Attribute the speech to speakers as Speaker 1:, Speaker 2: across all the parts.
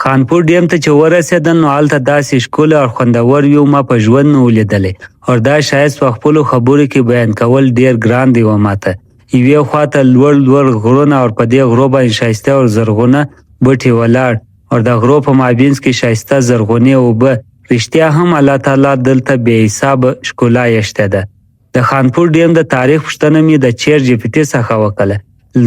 Speaker 1: خانپور ډیم ته چې ورسېدل نو هلته داسې ښکلی او خوندور ویو ما په ژوند نه و لیدلی او دا ښایست په خپلو خبرو کې بیان کول ډېر ګران دی و ماته. یوې خوا ته لوړ لوړ غرونه او په دې غرو باندې ښایسته او زرغونه بوټي ولاړ او د غرو په مابینځ کې ښایسته زرغونې اوبه. رښتیا هم الله تعالی دلته بې حسابه ښکلا ایښتې ده. د خانپور ډیم د تاریخ پوښتنه مې د چیر جي پي ټي څخه وکړه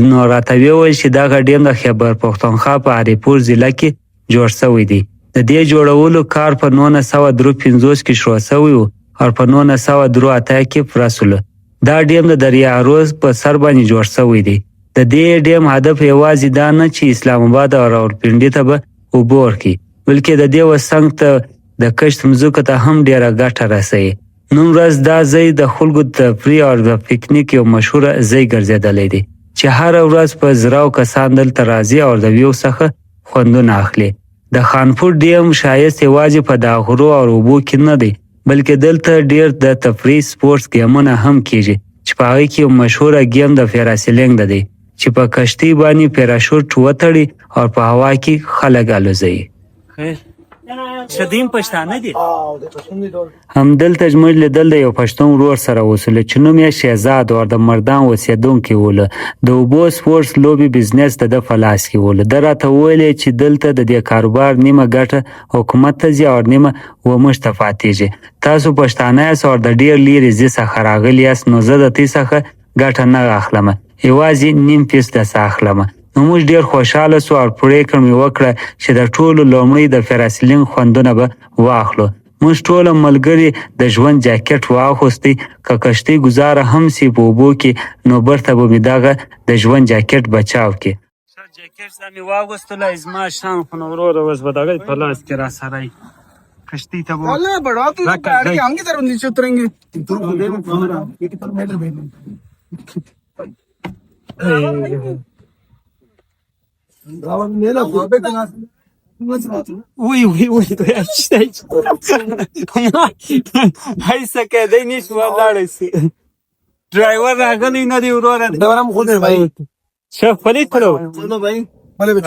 Speaker 1: نو راته ویې ویل چې دغه ډیم د خیبر پښتونخوا په هریپور ضلع کې جوړ شوی دی. د دې جوړولو کار په 1953 کې شروع شوی و او په 1983 کې پوره شولو. دا ډیم د دریا روز په سر باندې جوړ شوی دی. د دې ډیم هدف یوازې دا نه چې اسلام اباد او راولپنډي ته به اوبه ورکړي، بلکې د دې وڅنګ ته د کښت مځکو ته هم ډېره ګټه رسوي. نن ورځ دا ځای د خلکو د تفریح او د پکنیک یو مشهور ځای ګرځېدلی دی چې هره ورځ په زراو کسان دلته راځي او د ویو څخه خوندونه اخلي. د خانپور ډیم ښایست یوازې په دا غرو او اوبو کې نه دی، بلکې دلته ډېر د تفریح سپورټس ګیمونه هم کېږي چې په هغې کې یو مشهوره ګیم د پیراسیلینګ د دی چې په کښتۍ باندې پیراشوټ وتړي او په هوا کې خلک الوزوي. شدیم پښتانه دي. همدلته زموږ لیدل د یو پښتون ورور سره وسول چې نوم یې شهزاد او د مردان اوسېدونکی ول. د اوبو سپورټس لوبې بزنس د ده په لاس کې ول. ده راته وویل چې دلته د دې کاروبار نیمه ګټه حکومت ته ځي او نیمه و موږ ته پاتېږي. تاسو پښتانه یاست او د ډېر لیرې ځي څخه راغلي یاست نو زه د تی څخه ګټه نه اخلم، یوازې نیم فیس درڅخه اخلم. نو موږ ډېر خوشحاله شو او پرېکړه مې وکړه چې د ټولو لومړی د پیراسیلینګ خوندونه به واخلو. موږ ټوله ملګري د ژوند جاکټ واغوستی، که کښتۍ ګوزاره هم شي په اوبو کې نو برته به مې دغه د ژوند جاکټ بچاو کړي. ښه جاکټ دا مې واغوستلی، زما شان خو نو وروره اوس به دغه په لاس کې راسره وي. کښتۍ ته به
Speaker 2: الله بڑا تو بیٹھ کے ہم کدھر نیچے اتریں گے۔
Speaker 1: وی وی وی دوی شته هیڅ کېدای نشي ولاړی سي. ډرایور راغلی نه دی وروره. ښه خپلې کړو.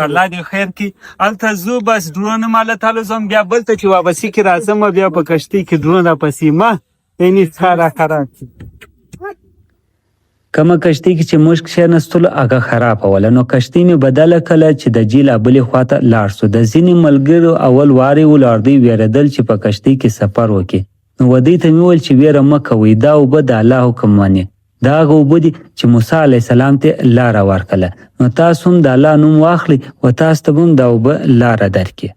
Speaker 1: الله دې خیر کړي. هلته ځو بس ډرون هم هلته الوزوم، بیا بل ته چې واپسې کې راځم بیا په کښتۍ کې ډرون راپسې ما یعنې څه را خراب کړي. کومه کښتۍ کې چې موږ کښېنستلو هغه خرابه وله نو کښتۍ مې بدله کړله چې د جهیل بلې خوا ته لاړ شو. د ځینې ملګرو اول واری ولو او دوی وېرېدل چې په کښتۍ کې سفر وکړي نو ودوی ته مې وویل چې وېره مه کوئ، دا اوبه د الله حکم مني، دا هغه اوبه دي چې موسی علیه السلام ته لاره ورکړله نو تاسو هم د الله نوم واخلئ و تاسو ته به هم دا اوبه لاره درکړي.